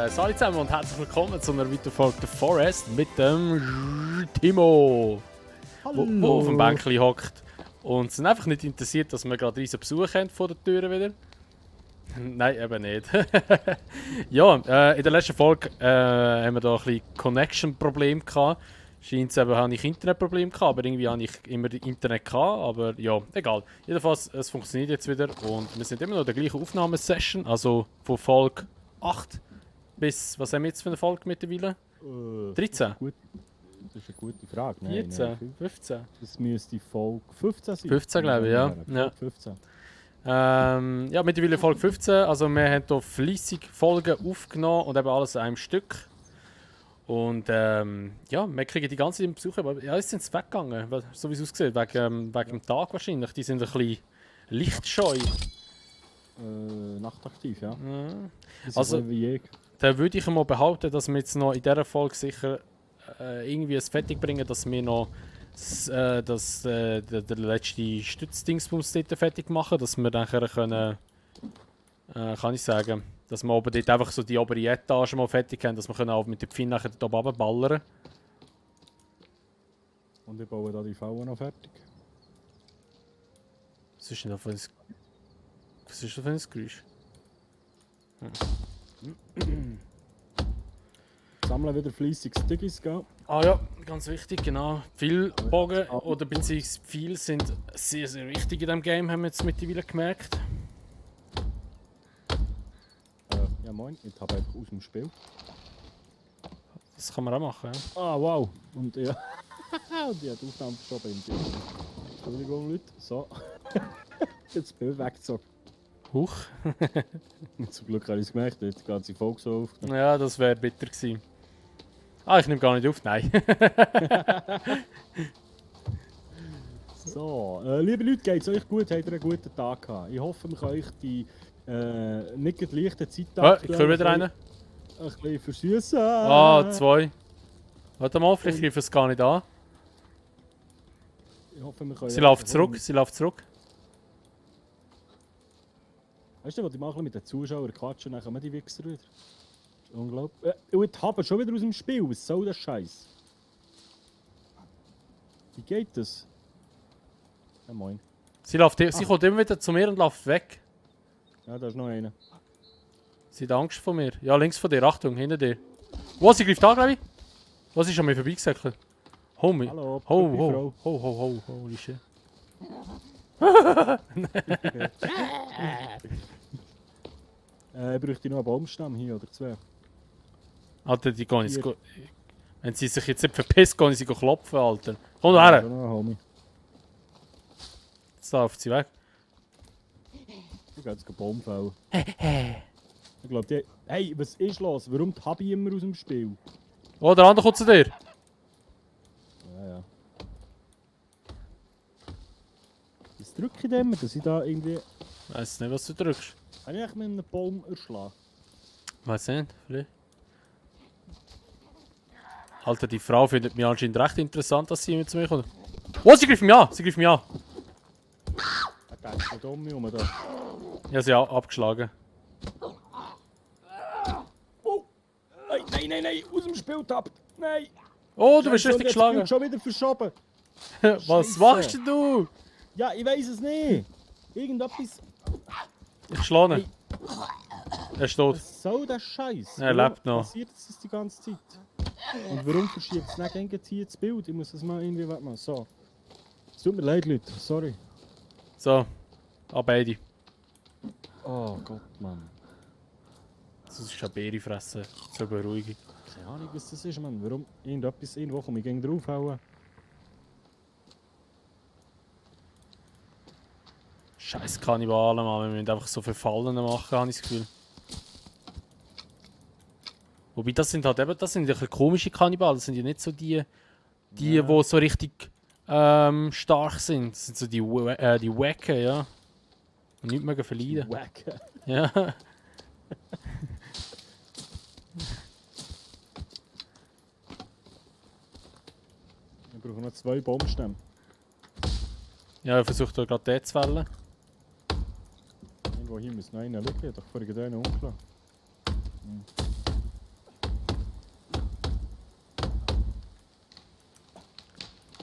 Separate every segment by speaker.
Speaker 1: Salut zusammen und herzlich willkommen zu einer weiteren Folge The Forest mit dem Timo, der auf dem Bänkchen hockt und es sind einfach nicht interessiert, dass wir gerade riesen Besuch haben vor der Tür wieder. Nein, eben nicht. Ja, in der letzten Folge haben wir da ein bisschen Connection-Problem gehabt. Scheint es eben, habe ich Internetproblem gehabt, aber irgendwie habe ich immer Internet gehabt, aber ja, egal. Jedenfalls, es funktioniert jetzt wieder und wir sind immer noch in der gleichen Aufnahmesession, also von Folge 8 bis, was haben wir jetzt für eine Folge mittlerweile? 13?
Speaker 2: Das ist eine gute Frage. Nein,
Speaker 1: 14?
Speaker 2: nein,
Speaker 1: 15?
Speaker 2: das müsste Folge 15 sein.
Speaker 1: 15 glaube ich, ja.
Speaker 2: 15.
Speaker 1: Ja, mittlerweile Folge 15, also wir haben hier fleissig Folgen aufgenommen und eben alles in einem Stück. Und ja, wir kriegen die ganze Zeit Besucher, aber ja, jetzt sind sie weggegangen, so wie es aussieht, wegen dem Tag wahrscheinlich. Die sind ein bisschen lichtscheu.
Speaker 2: Nachtaktiv, ja.
Speaker 1: Also,
Speaker 2: Also, wie ich.
Speaker 1: dann würde ich mal behaupten, dass wir jetzt noch in dieser Folge sicher irgendwie es fertig bringen, dass wir noch der letzte Stützdingsbums dort fertig machen, dass wir dann können, kann ich sagen, dass wir oben dort einfach so die obere Etage mal fertig haben, dass wir können auch mit den Pfinnen nachher dort oben ballern.
Speaker 2: Und ich baue da die Fallen noch fertig.
Speaker 1: Was ist denn da für ein Geräusch?
Speaker 2: Sammeln wieder fleissig Stickis, gell?
Speaker 1: Ah ja, ganz wichtig, genau. Viele Bogen oder beziehungsweise viele sind sehr, sehr wichtig in diesem Game, haben wir jetzt mittlerweile gemerkt.
Speaker 2: Ja moin, ich habe einfach aus dem Spiel.
Speaker 1: Das kann man auch machen, ja.
Speaker 2: Ah, wow. Und ja. Und die hat die Aufnahme verschoben im Bild. Entschuldigung, Leute. So. Jetzt das Bild weggezogen.
Speaker 1: Huch.
Speaker 2: Zum Glück habe ich es gemerkt, die ganze Folge so aufgenommen.
Speaker 1: Ja, das wäre bitter gewesen. Ah, ich nehme gar nicht auf, nein.
Speaker 2: So, liebe Leute, geht es euch gut? Habt ihr einen guten Tag gehabt? Ich hoffe, wir können euch die nicht gerade leichten Zeit
Speaker 1: Ich höre wieder einen.
Speaker 2: ein bisschen versüßen.
Speaker 1: Ah, 2. Warte mal, vielleicht greife es gar nicht an.
Speaker 2: Ich hoffe, wir können
Speaker 1: Sie läuft zurück, sie läuft zurück.
Speaker 2: Weißt du, was ich mache mit den Zuschauern quatschen, dann kommen die Wichser wieder. Unglaublich. Und haben schon wieder aus dem Spiel. Was soll das Scheiß? Wie geht das? Ja, moin.
Speaker 1: Sie kommt immer wieder zu mir und läuft weg.
Speaker 2: Ja, da ist noch einer.
Speaker 1: Sie hat Angst vor mir. Ja, links von dir, Achtung, hinter dir. Wo, sie greift an, glaube ich. Was ist an mir vorbeigesäckelt? Homie.
Speaker 2: Hallo,
Speaker 1: Ho, holy shit.
Speaker 2: Bräuchte ich noch einen Baumstamm hier oder zwei?
Speaker 1: Alter, die gehen jetzt... Wenn sie sich jetzt nicht verpisst, gehen sie klopfen, Alter. Komm
Speaker 2: Ja,
Speaker 1: her!
Speaker 2: schon noch einen Homie.
Speaker 1: Jetzt läuft sie weg.
Speaker 2: Ich gehe jetzt einen Baum fällen. Ich glaube, die... Hey, was ist los? Warum habe ich immer aus dem Spiel?
Speaker 1: Oh, der andere kommt zu dir.
Speaker 2: Ja, ja. Was drücke ich denn immer, dass ich da irgendwie...
Speaker 1: Ich weiss nicht, was du drückst.
Speaker 2: Habe ich eigentlich mit einem Baum erschlagen?
Speaker 1: Weiß nicht, vielleicht. Alter, die Frau findet mich anscheinend recht interessant, dass sie mit zu mir kommt. Oh, sie greift mich an! Sie greift mich an!
Speaker 2: Er denkt nicht um mich herum da.
Speaker 1: Ich habe sie abgeschlagen.
Speaker 2: Oh! Nein! Aus dem Spiel tappt! Nein!
Speaker 1: Oh, du bist
Speaker 2: Scheiße,
Speaker 1: richtig
Speaker 2: und jetzt wird
Speaker 1: geschlagen.
Speaker 2: schon wieder verschoben!
Speaker 1: Was
Speaker 2: Scheisse.
Speaker 1: machst denn du?
Speaker 2: Ja, ich weiß es nicht! Irgendetwas...
Speaker 1: Ich schlage ihn. Er ist tot.
Speaker 2: Was soll das Scheiß?
Speaker 1: Er lebt noch.
Speaker 2: Passiert das die ganze Zeit? Und warum verschiebt es nicht hier das Bild? Ich muss das mal irgendwie wegmachen. So. Es tut mir leid, Leute. Sorry.
Speaker 1: So, ab beide.
Speaker 2: Oh Gott, Mann.
Speaker 1: Das ist eine Beere fressen, zur Beruhigung.
Speaker 2: Keine Ahnung, was das ist, Mann. Warum irgendwo komme ich gegen draufhauen?
Speaker 1: Scheiß Kannibalen, Mann. Wir müssen einfach so Verfallene machen, habe ich das Gefühl. Wobei, das sind halt eben, das sind ein bisschen komische Kannibalen. Das sind ja nicht so die so richtig stark sind. Das sind so die Wacken, ja. Und nichts mehr verleiden.
Speaker 2: Wack.
Speaker 1: Ja.
Speaker 2: Wir brauchen noch 2 Baumstämme.
Speaker 1: Ja, ich versuche da gerade den zu fällen.
Speaker 2: Irgendwo hier muss noch einer liegen. Ich habe doch vorhin einen umgelassen.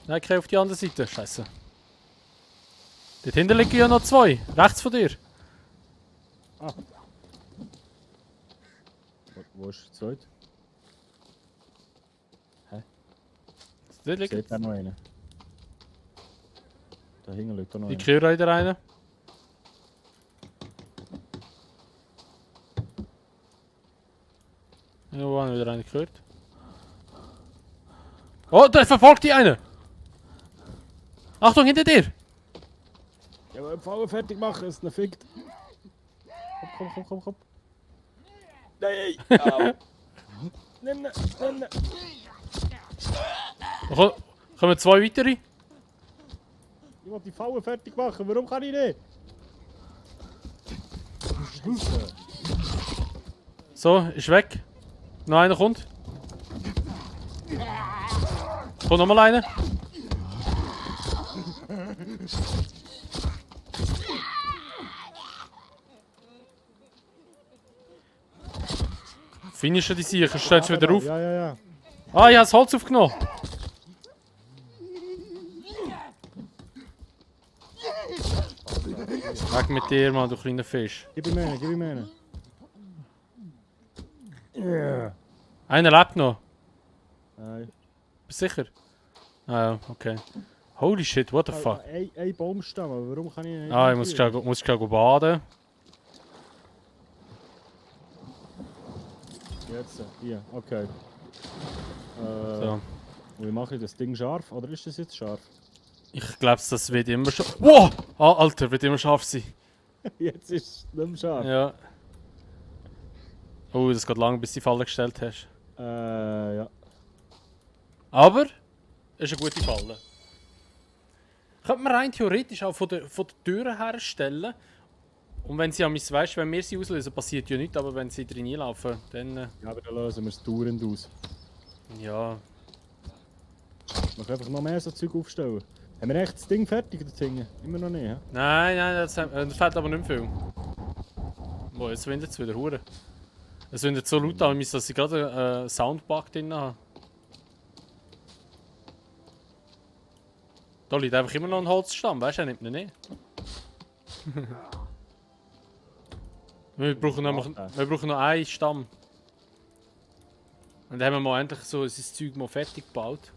Speaker 1: Nein, ich gehe auf die andere Seite. Scheiße. Dort hinten liegen ja noch 2. Rechts von dir.
Speaker 2: Ah. Wo ist der zweite?
Speaker 1: Dort liegt.
Speaker 2: Seht ihr noch einen? Da hinten liegt auch noch
Speaker 1: Die
Speaker 2: einer.
Speaker 1: Kühe wieder rein. Ja, wo haben wir wieder einen gehört? Oh, da verfolgt die eine! Achtung, hinter dir!
Speaker 2: Ja, aber Pfauen fertig machen, es ist fickt. Komm. Nein! Au! Nimm ihn!
Speaker 1: Da kommen 2 weitere.
Speaker 2: Ich will die Falle fertig machen, warum kann ich nicht? Scheiße!
Speaker 1: So, ist weg. Noch einer kommt. Kommt nochmal einer. Finishen die sicher, stellst du wieder auf.
Speaker 2: Ja.
Speaker 1: Ah, ich habe das Holz aufgenommen. Weg mit dir, Mann, du kleiner Fisch.
Speaker 2: Gib ihm einen. Ja.
Speaker 1: Einer lebt noch.
Speaker 2: Nein.
Speaker 1: Bist du sicher? Ah ja, okay. Holy shit, what the fuck?
Speaker 2: Ein Baumstamm, aber warum kann ich nicht?
Speaker 1: Ah, ich muss schnell baden.
Speaker 2: Jetzt, hier, okay.
Speaker 1: So.
Speaker 2: Wie mache ich das Ding scharf? Oder ist das jetzt scharf?
Speaker 1: Ich glaube, das wird immer scharf. Wow! Ah, Alter, wird immer scharf sein.
Speaker 2: Jetzt ist es nicht mehr scharf.
Speaker 1: Ja. Oh, das geht lange, bis du die Falle gestellt hast.
Speaker 2: Ja.
Speaker 1: Aber, es ist eine gute Falle. Könnte man rein theoretisch auch von der Tür herstellen. Und wenn sie weißt, wenn wir sie auslösen, passiert ja nichts, aber wenn sie drin laufen, dann.
Speaker 2: Ja, aber dann lösen wir es dauernd aus.
Speaker 1: Ja.
Speaker 2: Man kann einfach noch mehr so Zeug aufstellen. Haben wir echt das Ding fertig, das Ding? Immer noch nicht, hä?
Speaker 1: Nein, das fehlt aber nicht mehr viel. Boah, jetzt windet es wieder hure. Es windet so laut an, dass ich gerade einen Soundbug drin habe. Da liegt einfach immer noch ein Holzstamm, weißt du, er nimmt ihn nicht. wir brauchen noch einen Stamm. Und dann haben wir mal endlich so sein Zeug mal fertig gebaut.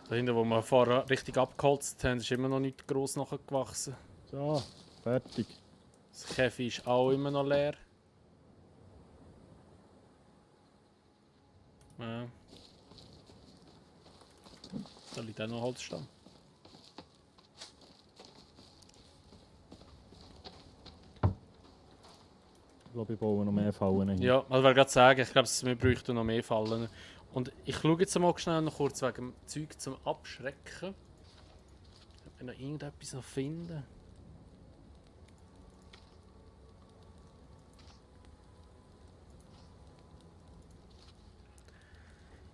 Speaker 1: Da hinten, wo wir vorher richtig abgeholzt haben, ist immer noch nicht gross nachgewachsen.
Speaker 2: So, fertig.
Speaker 1: Das Käfig ist auch immer noch leer. Ja. Da liegt auch noch Holzstamm.
Speaker 2: Ich glaube, ich baue noch mehr Fallen hin.
Speaker 1: Ja, also ich wollte gerade sagen, ich glaube, wir bräuchten noch mehr Fallen. Und ich schaue jetzt mal schnell noch kurz wegen dem Zeug zum Abschrecken. Ob wir noch irgendetwas noch finden.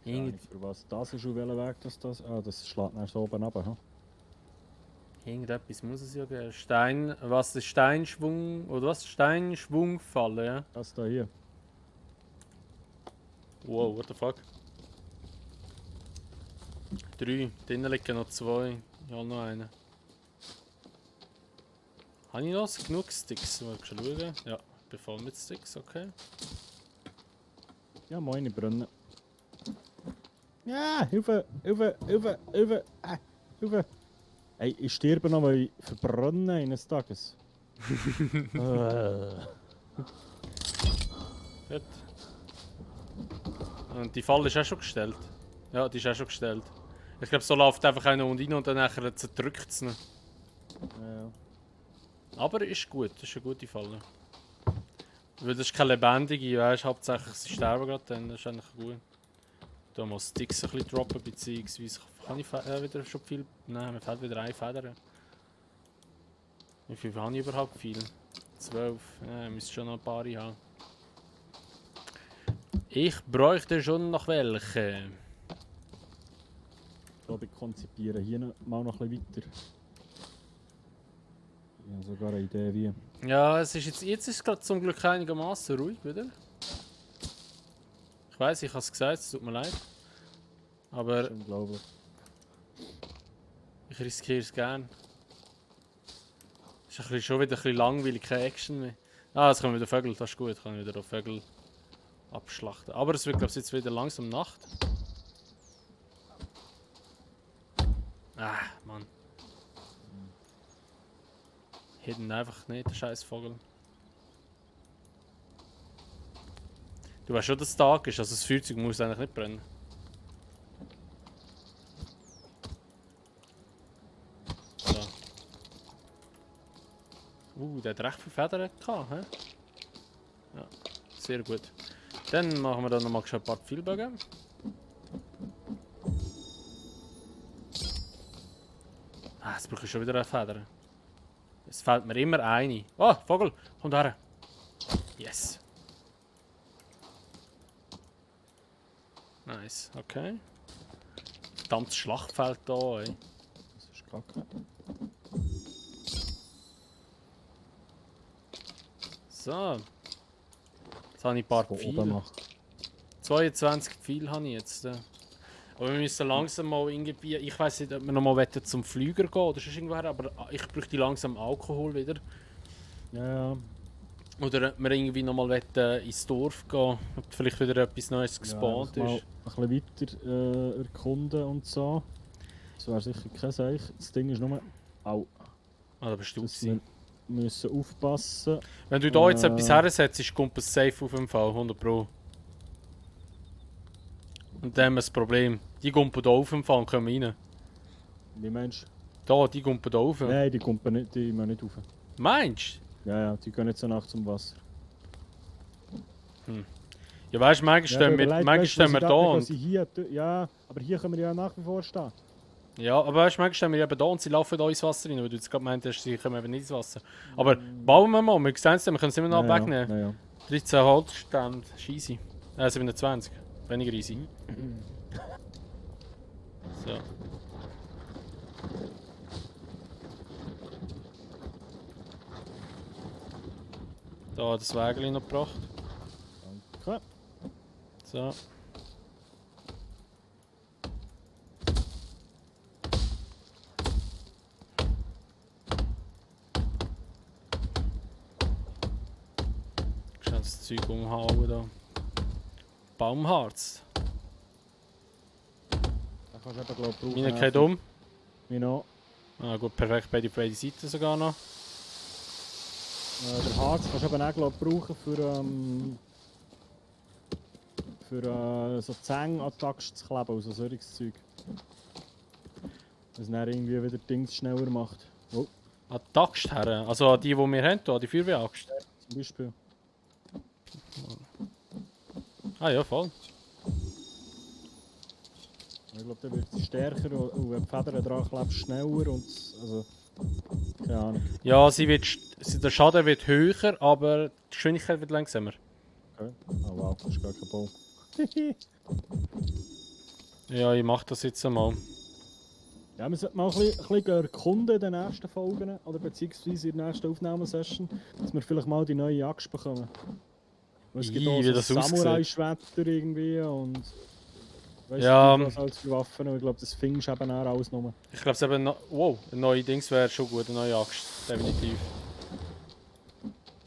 Speaker 2: Für was das ist und welcher Weg das? Ah, das schlägt nach so oben runter. Hm?
Speaker 1: Irgendetwas muss es ja geben. Was ist Steinschwung? Oder was? Steinschwungfalle, ja?
Speaker 2: Das da hier.
Speaker 1: Wow, what the fuck? 3, drinnen liegen noch 2. Ja, noch einen. Habe ich noch genug Sticks? Mal schauen. Ja, ich bin voll mit Sticks, okay.
Speaker 2: Ja, moin, ich brenne. Ja, Hilfe! Hilfe! Hey, ich sterbe noch, weil ich verbrenne eines Tages.
Speaker 1: Gut. Und die Falle ist auch schon gestellt. Ja, die ist auch schon gestellt. Ich glaube, so läuft einfach einer und rein und dann nachher zerdrückt es ihn.
Speaker 2: Ja.
Speaker 1: Aber ist gut, das ist eine gute Falle. Weil das ist keine lebendige, weißt, hauptsächlich sie sterben gerade, dann das ist eigentlich gut. Da muss Sticks ein bisschen droppen, beziehungsweise kann ich wieder schon viel. Nein, mir fehlt wieder eine Feder. Wie viel habe ich überhaupt? Viel? 12. Ja, müsste schon noch ein paar haben. Ich bräuchte schon noch welche.
Speaker 2: glaube ich, konzipieren. Hier mal noch ein bisschen weiter. Ich habe sogar eine Idee, wie.
Speaker 1: Ja, es ist jetzt ist es gerade zum Glück einigermaßen ruhig wieder. Ich weiß, ich habe es gesagt, es tut mir leid.
Speaker 2: Das
Speaker 1: Aber
Speaker 2: ist unglaublich.
Speaker 1: ich riskiere es gern. Ist schon wieder ein bisschen langweilig, keine Action mehr. Ah, jetzt kommen wieder Vögel, das ist gut, ich kann wieder auf Vögel abschlachten. Aber es wird, glaube ich, jetzt wieder langsam Nacht. Ah, Mann. Hidden einfach nicht, der scheiß Vogel. Du weißt schon, dass es Tag ist, also das Feuerzeug muss eigentlich nicht brennen. So. Der hat recht viele Federn gehabt, hä? Ja, sehr gut. Dann machen wir da nochmal ein paar Pfeilbögen. Ah, jetzt brauche ich schon wieder eine Feder. Es fällt mir immer eine. Oh, Vogel, komm da her. Yes. Nice, okay. Verdammtes Schlachtfeld da, ey.
Speaker 2: Das ist kacke.
Speaker 1: So. Jetzt habe ich ein paar
Speaker 2: Von oben
Speaker 1: Pfeile.
Speaker 2: macht.
Speaker 1: 22 Pfeile habe ich jetzt. Aber wir müssen langsam mal irgendwie. Ich weiß nicht, ob wir noch mal zum Flüger gehen oder sonst irgendwoher, aber ich bräuchte langsam Alkohol wieder.
Speaker 2: Ja, ja.
Speaker 1: Oder ob wir irgendwie noch mal ins Dorf gehen, ob vielleicht wieder etwas Neues gespawnt
Speaker 2: ja,
Speaker 1: ist.
Speaker 2: mal ein bisschen weiter erkunden und so. Das wäre sicher kein Seich. Das Ding ist nur. Au.
Speaker 1: Ah, da bist du
Speaker 2: Dass
Speaker 1: gewesen.
Speaker 2: wir müssen aufpassen.
Speaker 1: Wenn du da jetzt etwas hersetzt, kommt es safe auf jeden Fall, 100 Pro. Und dann haben wir das Problem. Die gumpen da auf dem Fall und kommen rein.
Speaker 2: Wie meinst du?
Speaker 1: Da, die gumpen da auf.
Speaker 2: Nein, die kommen nicht, die müssen nicht rauf.
Speaker 1: Meinst
Speaker 2: Ja, ja, die gehen nicht so nach zum Wasser.
Speaker 1: du? Ja, weißt du, manchmal stehen wir da und.
Speaker 2: Hier, ja, aber hier können wir ja nach wie vor stehen.
Speaker 1: Ja, aber weißt du, manchmal stehen wir eben da und sie laufen da ins Wasser rein, weil du jetzt gerade meintest, sie kommen eben nicht ins Wasser. Aber bauen wir mal, wir sehen es dann, wir können es immer noch
Speaker 2: Ja,
Speaker 1: wegnehmen.
Speaker 2: ja, ja.
Speaker 1: 13 Holzstände, ist easy. 27, weniger easy. So. Da das Wägeli noch gebracht.
Speaker 2: Danke.
Speaker 1: So. Kannst das Zeug umhauen da. Baumharz.
Speaker 2: Da kannst du eben, glaube ich, brauchen.
Speaker 1: Meine geht um.
Speaker 2: Genau.
Speaker 1: Ah gut, perfekt, beide Seiten sogar noch.
Speaker 2: Der Harz kannst du eben auch, glaub, brauchen für so Zähne an die Axt zu kleben, also solches Zeug. Was dann irgendwie wieder Dings schneller macht. Oh,
Speaker 1: An die Axt her, also an die wir haben, hier, die Feuerwehraxt.
Speaker 2: zum Beispiel.
Speaker 1: Ah ja, voll.
Speaker 2: Ich glaube, dann wird es stärker und wenn die Federn dran klebst, schneller und also, keine Ahnung.
Speaker 1: Ja, der Schaden wird höher, aber die Geschwindigkeit wird langsamer.
Speaker 2: Okay. Oh wow, das ist gar kein Baum.
Speaker 1: Ja, ich mach das jetzt einmal.
Speaker 2: Ja, wir sollten mal ein bisschen erkunden in den nächsten Folgen oder beziehungsweise in der nächsten Aufnahmesession, dass wir vielleicht mal die neue Axt bekommen. Weil es gibt auch
Speaker 1: Wie das
Speaker 2: so
Speaker 1: aussieht.
Speaker 2: Samurai-Schwerter irgendwie und weißt
Speaker 1: Ja,
Speaker 2: du, was als für Waffen und ich glaube, das findest du eben auch alles nur.
Speaker 1: Ich glaube, es eben wow, ein neues Dings wäre schon gut, eine neue Axt, definitiv.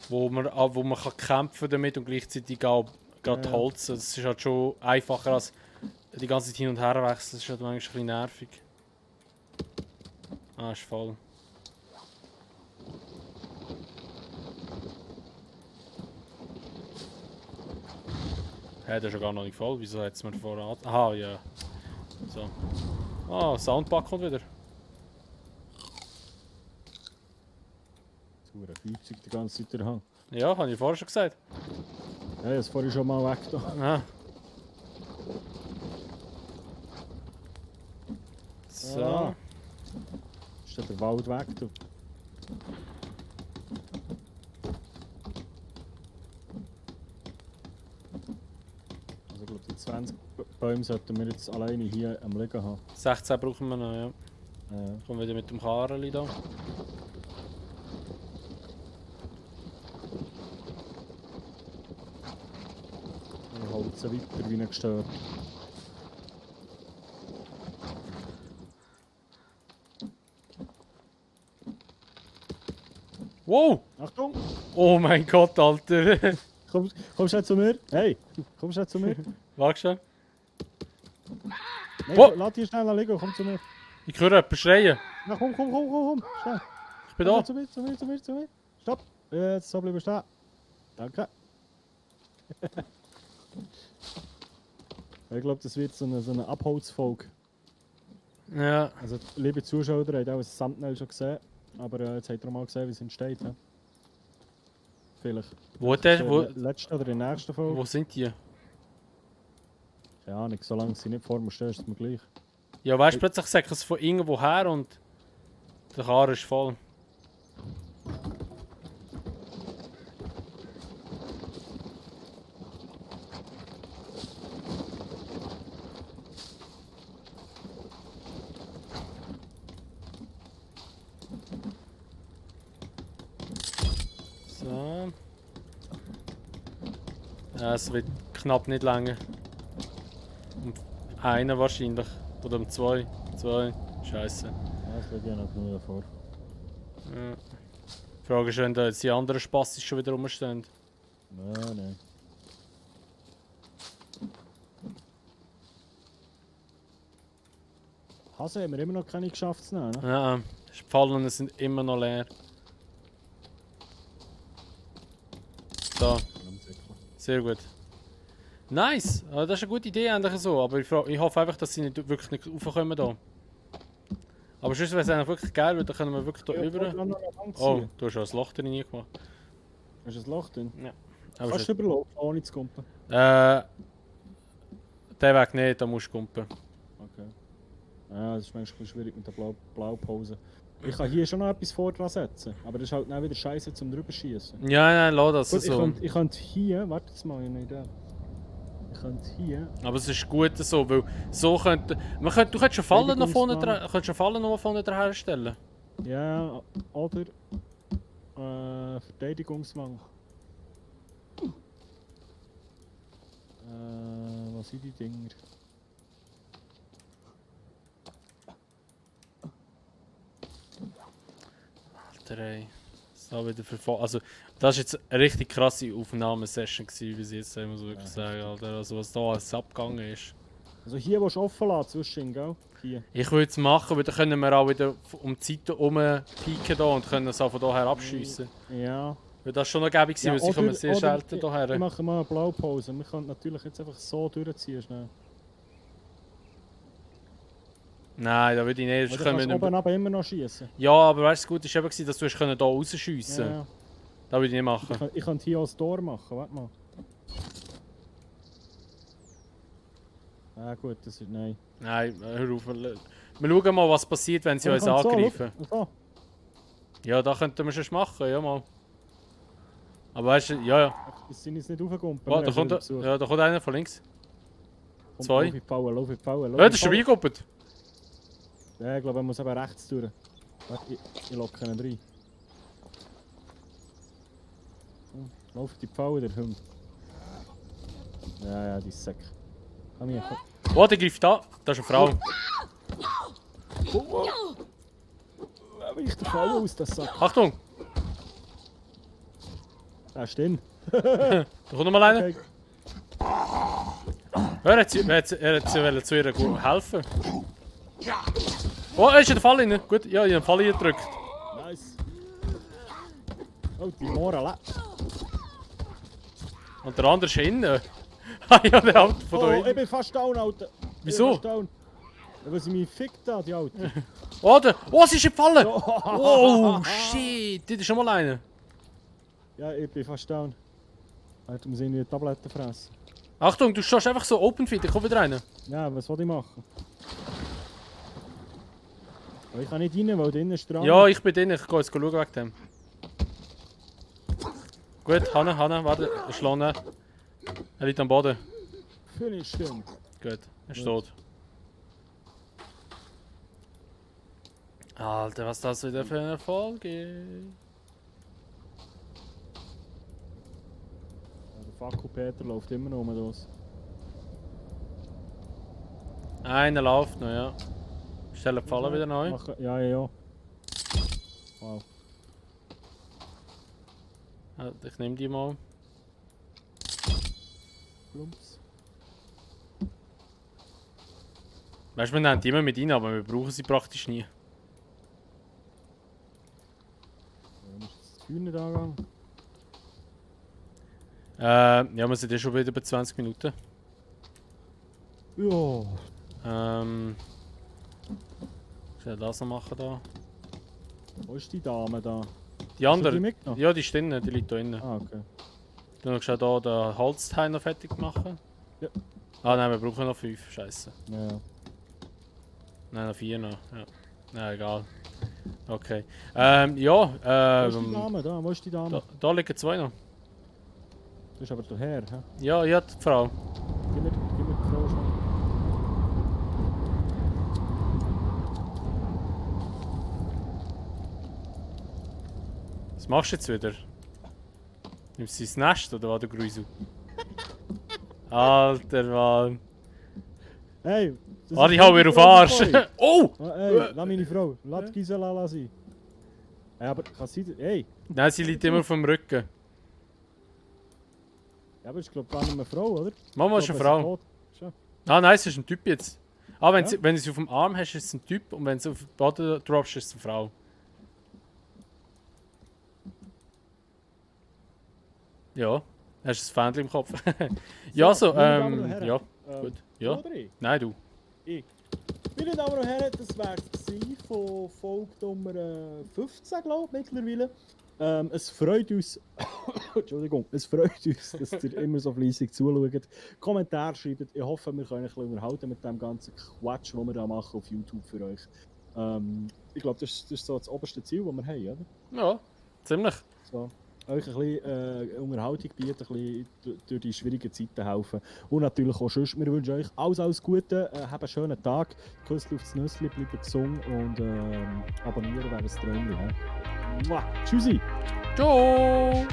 Speaker 1: Wo man kann kämpfen damit und gleichzeitig auch gerade
Speaker 2: Ja.
Speaker 1: holzen. Das ist halt schon einfacher als die ganze Zeit hin und her wechseln. Das ist halt manchmal ein bisschen nervig. Ah, ist voll. Hä, der ist ja gar noch nicht voll. Wieso hat es mir voran? Aha, ja. So. Ah, Soundpack kommt wieder.
Speaker 2: Das ist ein Feuerzeug die ganze Zeit in der Hand.
Speaker 1: Ja, habe ich vorher schon gesagt.
Speaker 2: Ja, ich habe es vorhin schon mal weg da.
Speaker 1: Ah. So.
Speaker 2: Ah. Ist der Wald weg, du? Also ich glaube, die 20 Bäume sollten wir jetzt alleine hier am Liegen haben.
Speaker 1: 16 brauchen wir noch, ja.
Speaker 2: Ja.
Speaker 1: Kommen wieder mit dem Karli da.
Speaker 2: Ich halte sie weiter wie nicht gestört.
Speaker 1: Wow!
Speaker 2: Achtung!
Speaker 1: Oh mein Gott, Alter!
Speaker 2: Komm schnell zu mir. Hey, komm schnell zu mir.
Speaker 1: Warte schon.
Speaker 2: Nein,
Speaker 1: Wo?
Speaker 2: lass dich schnell liegen, komm zu mir.
Speaker 1: Ich höre jemanden schreien.
Speaker 2: Na komm, komm. Schnell.
Speaker 1: Ich bin
Speaker 2: Komm
Speaker 1: da.
Speaker 2: Zu mir. Stopp. Jetzt so bleiben stehen. Danke. Ich glaube, das wird so eine Abholzfolge.
Speaker 1: Ja.
Speaker 2: Also, liebe Zuschauer, ihr habt auch das Thumbnail schon gesehen. Aber jetzt habt ihr mal gesehen, wie es entsteht. Ja? Vielleicht.
Speaker 1: Wo
Speaker 2: Das ist
Speaker 1: der? Wo,
Speaker 2: in der letzten oder in der nächsten Folge.
Speaker 1: wo sind die?
Speaker 2: Keine Ahnung, solange sie nicht vor mir stehen, ist es mir gleich.
Speaker 1: Ja, weißt du, plötzlich sagt es von irgendwo her und der Karren ist voll. So. Ja, es wird knapp nicht länger. Um einen wahrscheinlich. Oder um zwei. Zwei. Scheiße.
Speaker 2: Ja, das geht ja noch genug vor.
Speaker 1: Ja. Die Frage ist, wenn da jetzt die anderen Spastis schon wieder rumstehen.
Speaker 2: Nein. Hase haben wir immer noch keine geschafft zu nehmen, ne?
Speaker 1: Ja, die Fallen sind immer noch leer. So, sehr gut. Nice! Das ist eine gute Idee eigentlich so, aber ich hoffe einfach, dass sie nicht, wirklich nicht raufkommen da. Aber sonst wäre es eigentlich wirklich geil, weil dann können wir wirklich da über... Oh, du hast ja ein Loch drin gemacht.
Speaker 2: Hast du ein Loch drin?
Speaker 1: Ja.
Speaker 2: Kannst du überlaufen, ohne zu kumpen?
Speaker 1: Den Weg nicht, da musst du kumpen.
Speaker 2: Okay. Ja, das ist manchmal schwierig mit der Blaupause. Ich kann hier schon noch etwas vor dran setzen, aber das ist halt dann wieder scheiße zum drüber schießen.
Speaker 1: Ja, nein, lass das
Speaker 2: Gut,
Speaker 1: so.
Speaker 2: ich könnte hier, warte jetzt mal, ich habe eine Idee. Ich könnte hier.
Speaker 1: Aber es ist gut so, weil so könnte... Du könntest schon Fallen noch vorne dran, herstellen.
Speaker 2: Ja, oder Verteidigungsmang. Was sind die Dinger?
Speaker 1: Alter, ey. So wieder also, das war jetzt eine richtig krasse Aufnahmesession, wie sie jetzt muss ich wirklich sagen, Alter. Also, was da alles abgegangen ist.
Speaker 2: Also hier willst du offen lassen, zwischen, gell? Hier.
Speaker 1: Ich würde es machen, weil dann können wir auch wieder um die Seite herum pieken und können es auch von daher abschiessen.
Speaker 2: Ja.
Speaker 1: Weil das schon noch gäbig sein, weil sie kommen sehr selten hierher.
Speaker 2: Ich mache mal eine Blaupause. Wir können natürlich jetzt einfach so durchziehen schnell.
Speaker 1: Nein, da würde ich nicht.
Speaker 2: Oder kannst du oben aber immer noch schießen.
Speaker 1: Ja, aber weißt du, gut ist eben, dass du hier rausschiessen
Speaker 2: Ja, ja.
Speaker 1: Das würde ich nicht machen.
Speaker 2: Ich könnte hier auch ein Tor machen, warte mal. Ah gut, das ist... nein.
Speaker 1: Nein, hör auf. Wir schauen mal, was passiert, wenn sie uns angreifen.
Speaker 2: So.
Speaker 1: Ja, das könnten wir schon machen, ja mal. Aber weißt du, ja.
Speaker 2: Das sind jetzt nicht aufgekommen.
Speaker 1: Oh, da kommt einer von links. Zwei.
Speaker 2: Lauf in die Falle.
Speaker 1: Ja, das ist schon reingekommen.
Speaker 2: Ja, ich glaube, er muss eben rechts durch. Warte, ich locke ihn rein. Lauf in die Falle, der Hund. Ja, die ist Sack. Komm hier, komm.
Speaker 1: Oh, der greift an. Das ist eine Frau.
Speaker 2: Wie ich der Falle aus, das Sack.
Speaker 1: Achtung!
Speaker 2: Da ist drin.
Speaker 1: Da kommt noch mal einer.
Speaker 2: Okay.
Speaker 1: Er hat sie zu ihr helfen. Oh, er ist in der Falle rein. Gut, ja, in der Falle gedrückt.
Speaker 2: Nice. Oh, die Moral lebt.
Speaker 1: Und der andere ist innen. Ah ja, der Auto von da
Speaker 2: Oh,
Speaker 1: hinten.
Speaker 2: ich bin fast down, Alter.
Speaker 1: Wieso?
Speaker 2: Ich bin fast down. Ja, weil sie mich fickt da, die Alte.
Speaker 1: Oh, sie ist in der Falle! Oh, shit! Das ist schon mal einer.
Speaker 2: Ja, ich bin fast down. Alter, muss irgendwie Tabletten fressen.
Speaker 1: Achtung, du stehst einfach so open feed, da kommt wieder einer.
Speaker 2: Ja, was soll ich machen? Aber ich kann nicht rein, weil drinnen ist dran.
Speaker 1: Ja, ich bin drin, ich gehe jetzt schauen wegen dem. Gut, Hanna, warte, schlagen. Er liegt am Boden.
Speaker 2: Finish him.
Speaker 1: Gut, er ist
Speaker 2: Gut.
Speaker 1: tot. Alter, was das wieder für eine Folge?
Speaker 2: Ja, der Fakku Peter läuft immer noch los.
Speaker 1: Einer läuft noch, ja. Stellen die Fallen wieder neu.
Speaker 2: Ja. Wow.
Speaker 1: Ja, ich nehme die mal.
Speaker 2: Plumps.
Speaker 1: Weißt du, wir nehmen die immer mit rein, aber wir brauchen sie praktisch nie.
Speaker 2: Warum ist das Feuer nicht angegangen?
Speaker 1: Ja, wir sind ja schon wieder bei 20 Minuten.
Speaker 2: Ja.
Speaker 1: Soll ich das noch machen da?
Speaker 2: Wo ist die Dame da?
Speaker 1: Die andere?
Speaker 2: die mitgenommen?
Speaker 1: Ja, die ist drinnen, die liegt da drinnen.
Speaker 2: Ah, okay.
Speaker 1: Du musst hier den Holzteil noch fertig machen.
Speaker 2: Ja.
Speaker 1: Ah nein, wir brauchen noch 5. Scheiße.
Speaker 2: Ja.
Speaker 1: Nein, noch 4 noch. Ja. Nein, egal. Okay.
Speaker 2: Wo ist die Dame da? Wo ist die Dame?
Speaker 1: da liegen 2 noch.
Speaker 2: Du bist aber daher, hä?
Speaker 1: Ja, die Frau.
Speaker 2: Gib mir die Frau schon.
Speaker 1: Was machst du jetzt wieder? Nimmst du ins Nest oder was, du Grusel? Alter Mann.
Speaker 2: Hey! das
Speaker 1: Warte,
Speaker 2: ist
Speaker 1: ich hau mir auf den Arsch.
Speaker 2: Boy.
Speaker 1: Oh!
Speaker 2: Ah, hey, lass meine Frau. Lass Gisela sein. Hey, aber kann sie... Hey!
Speaker 1: Nein, sie liegt immer auf dem Rücken.
Speaker 2: Ja, aber ich glaube gar nicht eine Frau, oder?
Speaker 1: Mama ist eine Frau.
Speaker 2: Schon.
Speaker 1: Ah nein, es ist ein Typ jetzt. Ah, wenn,
Speaker 2: Ja?
Speaker 1: wenn du sie auf dem Arm hast, ist es ein Typ und wenn du sie auf den Boden droppst, ist es eine Frau. Ja, hast du ein Fähnchen im Kopf. Ja, so,
Speaker 2: meine Damen und Herren,
Speaker 1: ja, gut. Ja.
Speaker 2: Oder ich?
Speaker 1: Nein, du.
Speaker 2: Meine Damen und Herren, das wäre es von Folge Nummer 15, glaube ich, mittlerweile. Es freut uns, Entschuldigung, es freut uns, dass ihr immer so fleissig zuschaut. Kommentare schreibt. Ich hoffe, wir können ein bisschen unterhalten mit dem ganzen Quatsch, den wir da machen auf YouTube für euch. Ich glaube, das ist so das oberste Ziel, das wir haben, oder?
Speaker 1: Ja, ziemlich.
Speaker 2: So. Euch ein bisschen Unterhaltung bieten, ein bisschen durch die schwierigen Zeiten helfen. Und natürlich auch sonst, wir wünschen euch alles Gute, habt einen schönen Tag, Küsschen aufs Nüssli, bleibt gesund und abonnieren wäre ein Träumchen. Tschüssi!
Speaker 1: Ciao!